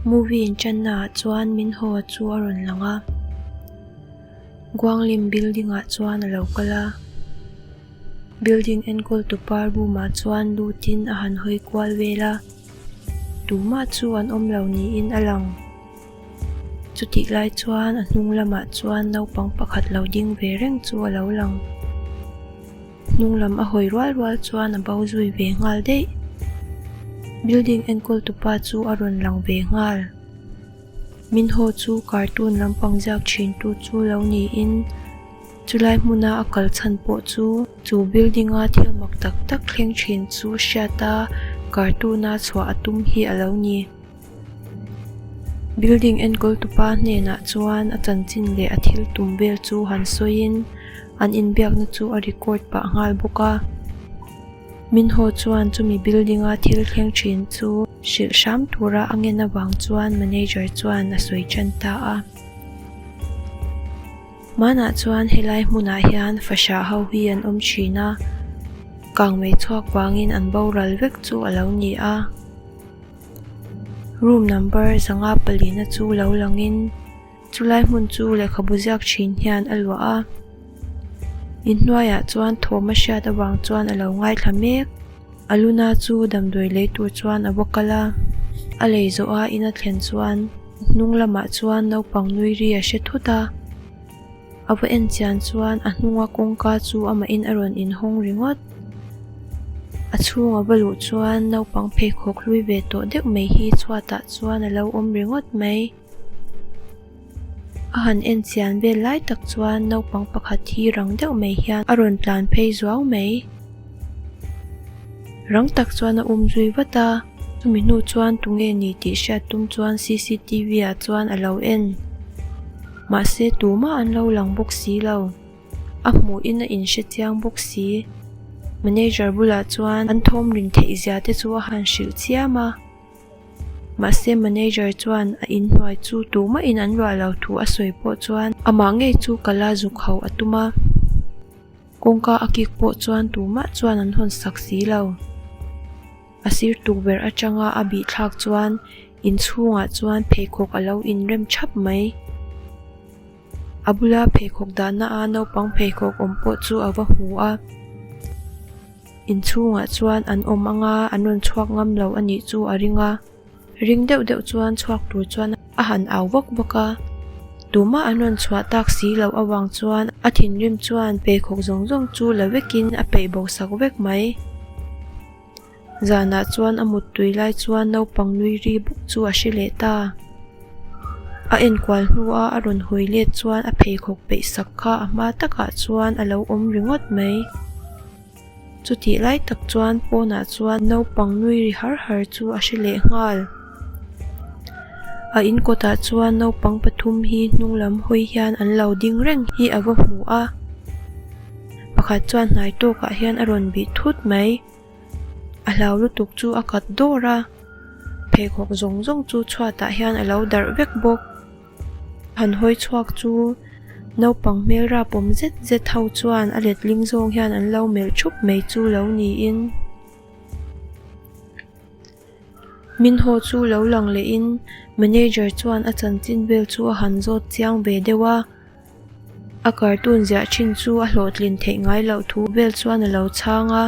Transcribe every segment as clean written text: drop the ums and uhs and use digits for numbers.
Movie inṭanna ah chuan min haw chu a rawn lang a, Guanglim building ah chuan a lo kal a, building enkawl tupa room ah chuan lutin a han hawi kual vel a, tumah chu an awm lo niin a lang. Chutih lai chuan a hnung lamah chuan naupang pakhat lo ding ve reng chu a lo lang. Hnung lam a hawi rual rual chuan a bo zui ve nghal daih. Building enkawl tupa chu a rawn lang ve nghal. Min haw chu cartoon lampang ziak thin tu chu lo niin chulai hmuna a kal chhan pawh chu chu building a thil mak tak tak thleng thin chu hriat a cartoon a chhuah a tum hi a lo ni. Building enkawl tupa hnenah chuan a chanchin leh a thil tum vel chu han sawiin an inbiakna chu a record pah nghal bawk a. Minho chuan chumi building a thil thleng thin chu hrilh hram tura a ngen avang chuan manager chuan a sawi tan ta a. Hmanah chuan helai hmunah hian fahrah ho hi an awm thin a, kangmei chhuak vangin an boral vek chu a lo ni a. Room number zanga palina chu lo langin chulai hmun chu lehkhabu ziak thin hian a luah a. Inhnuaiah chuan thawm a hriat avang chuan a lo ngaithla mek. A luna chu damdawi lei tur chuan a va kal a, a lei zawh a in a thlen chuan hnung lamah chuan naupang nui ri a hre thut a. A va en chian chuan a hnunga kawngka chu amahin a rawn inhawng ringawt. A chhung a va luh chuan naupang pheikhawk hlui ve tawh deuh mai hi chhuatah chuan a lo awm ringawt mai. A han en chian vel lai tak chuan naupang pakhat hi rang deuh mai hian a rawn tlan phei zuau mai. Rang tak chuan a um zui vat a, chumi hnu chuan tunge ni tih hriat tum chuan cctv ah chuan a lo en. Mahse tumah an lo lang bawk si lo. A hmuhin a inhre chiang bawk si. Manager bulah chuan an thawm rin theih zia te chu a han hrilh chiam a. Mahse manager chuan a inhnuai chu tumahin an ruah lo thu a sawi pawh chuan amah ngei chu kala zuk ho a tum a. Kawngka a kik pawh chuan tumah chuan an hawn sak si lo. A sir tukverh atanga a bih thlak chuan inchhungah chuan pheikhawk a lo inrem thap mai. A bula pheikhawk dahna a naupang pheikhawk awm pawh chu a va hmu a. Inchhungah chuan an awm anga an rawn chhuak ngam lo a nih chu a ring a. Ring deuh deuh chuan chhuak tur chuan a han au vak vak a, tumah an rawn chhuah tak si loh avang chuan a thinrim chuan pheikhawk zawng zawng chu la vekin a peih bo sak vek mai. Zanah chuan a muttui lai chuan naupang nui ri bawk chu a hre leh ta. A enkual hnua a rawn hawi let chuan a pheikhawk peih sak kha a hma takah chuan a lo awm ringawt mai. Chutih lai tak chuan pawnah chuan naupang nui ri har har chu a hre leh nghal. A in kawtah chuan naupang pathum hi hnung lam hawi hian an lo ding reng hi a va hmu a. Pakhat chuan hnai tawkah hian a rawn bih thut mai. A hlau lutuk chu a kat dawr a, pheikhawk zawng zawng chu chhuatah hian a lo darh vek bawk. Han hawi chhuak chu naupang hmel rapawm zet zet ho chuan a letling zawng hian an lo melh thup mai chu lo niin min haw chu lo lang lehin manager chuan a chanchin vel chu a han zawt chiang ve deuh a, a cartoon ziah thin chu a hlawhtlin theih ngai loh thu vel chuan a lo chhang a,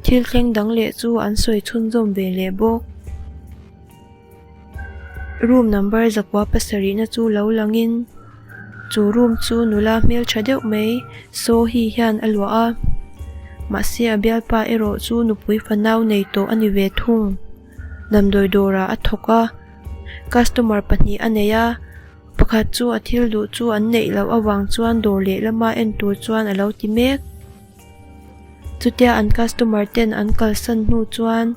thil thleng dang leh chu an sawi chhunzawm ve leh bawk. Room number zakua pasarihna chu lo langin chu room chu nula hmeltha deuh mai saw hi hian a luah a mahse a bialpa erawh chu nupui fanau nei tawh a ni ve thung damdawi dawrah a thawk a customer pahnih a nei a pakhat chu a thil duh chu an neih loh avang chuan dawr lehlama en tur chuan a lo ti mek chutia an customer ten an kalsan hnu chuan.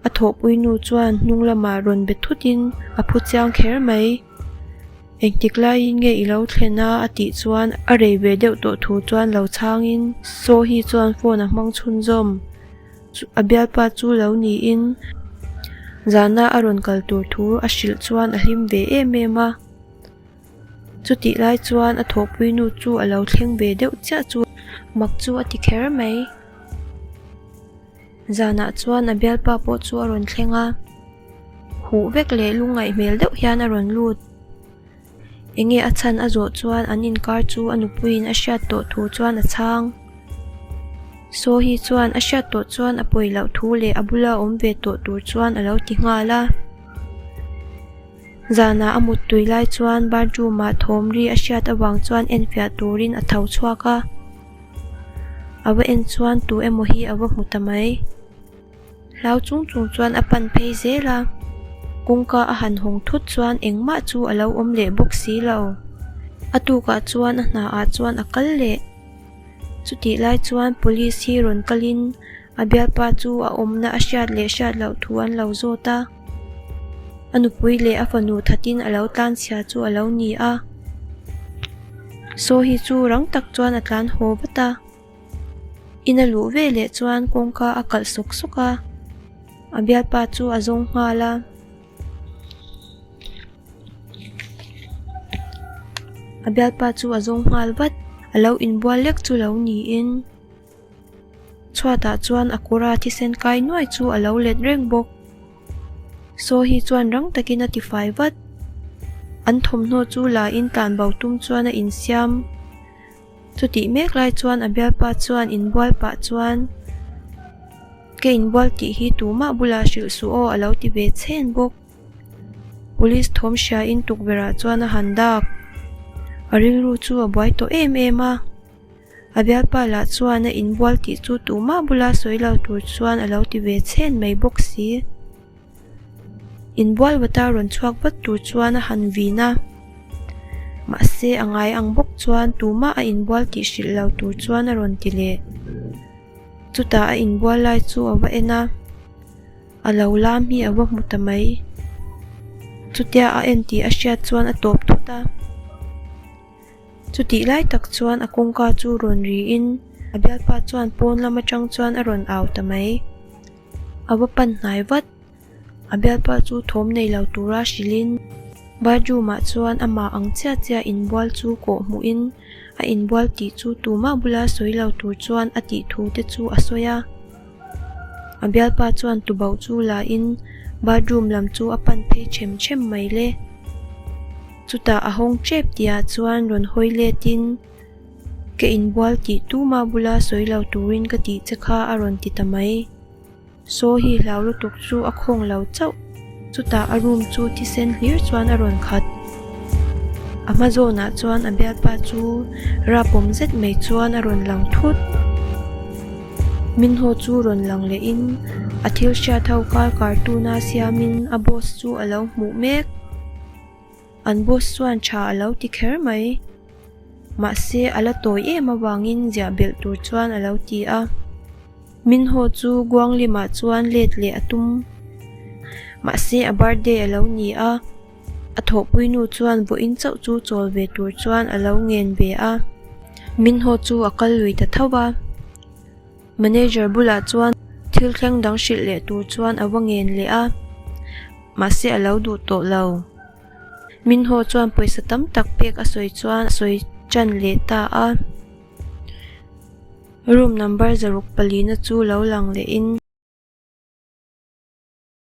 A thawhpui nu chuan hnung lamah rawn be thutin a phu chiang kher mai. Engtik laiin nge i lo thlen a? a tih chuan a rei ve deuh tawh thu chuan lo chhangin Saw hi chuan phone a hmang chhunzawm. A bialpa chu lo niin zana a rawn kal tur thu a hrilh chuan a hlim ve em em a. Chutih lai chuan a thawhpui nu chu a lo thleng ve deuh chiah chu mak chu a ti kher mai. Zanah chuan a bialpa pawh chu a rawn thleng a. Huh vek leh lungngaih hmel deuh hian a rawn lut. Enge a chhan a zawh chuan an inkar chu a nupuiin a hriat tawh thu chuan a chhang. Saw hi chuan a hriat tawh chuan a pawi loh thu leh a bula awm ve tawh tur chuan a lo ti nghal a. Zanah a muttui lai chuan bathroom ah thawm ri a hriat avang chuan enfiah turin a tho chhuak a. A va en chuan tu emaw hi a va hmu ta mai. Hlau chung chung chuan a pan phei zel a, kawngka a han hawng thut chuan engmah chu a lo awm leh bawk si lo. A tukah chuan a hna ah chuan a kal leh. Chutih lai chuan police hi rawn kalin a bialpa chu a awmna a hriat leh hriat loh thu an lo zawt a. A nupui leh a fanu thatin a lo tlanchhia chu a lo ni a. Saw hi chu rang tak chuan a tlan haw vat a. In a luh ve leh chuan kawngka a kalh sawk sawk a, a bialpa chu a zawng nghal a. A bialpa chu a zawng nghal vat, a lo inbual lek chu lo niin chhuatah chuan a kawra thisen kai nuai chu a lo let reng bawk. Saw hi chuan rang takin a tifai vat, an thawmhnaw chu la in tlanbo tum chuan a insiam. Chutih mek lai chuan a bialpa chuan inbual pah chuan Ka inbual tih hi tumah bulah hrilh suh aw a lo ti ve chhen bawk. Police thawm hriain tukverhah chuan a han dak. A rilru chu a buai tawh em em a. A bialpa lah chuan a inbual tih chu tumah bula sawi lo tur chuan a lo ti ve chhen mai bawk si. Inbual vata rawn chhuak vat tur chuan a han vin a, mahse a ngai ang bawk chuan tumah a inbual tih hrilh lo tur chuan a rawn ti leh. Chutah a inbual lai chu a va en a, a lo lam hi a va hmu ta mai. Chutia a en tih a hriat chuan a tawp thut a. Chutih lai tak chuan a kawngka chu rawn riin a bialpa chuan pawn lam atang chuan a rawn au ta mai. A va pan hnai vat. A bialpa chu thawm nei lo tura hrilhin bathroom ah chuan amah ang chiah chiah inbual chu kawh hmuhin a inbual tih chu tumah bula sawi lo tur chuan a tih thu te chu a sawi a. A bialpa chuan tubauh chu la in bathroom lam chu a pan phei them them mai le. Chutah a hawng tep tihah chuan rawn hawi let in. Ka inbual tih tuma bula sawi lo turin ka tih che kha a rawn ti ta mai. Saw hi hlau lutuk chu a khawng lo chauh. Chutah a room chu thisen hlir chuan a rawn khat. A hma zawnah chuan a bialpa chu rapawm zet mai chuan a rawn lang thut. Minhaw chu rawn lang lehin a thil hriat ho kar cartoon a siamin a boss chu a lo hmuh mek. An boss chuan tha a lo ti kher mai. Mahse, a la tawi em avangin ziah belh tur chuan a lo ti a. Minho chu Guanglimah chuan let leh a tum. Mahse, a birthday a lo ni a, a thawhpui nu chuan vawiin chauh chu chawl ve tur chuan a lo ngen ve a. Minho chu a kal lui ta tho va. Manager bulah chuan thil thleng dang hrilh leh tur chuan a va ngen leh a, mahse a lo duh tawh lo. Minho chuan pawisa tam tak pek a sawi chuan a sawi tan leh ta a. Room number 6 palina chu lo lang lehin.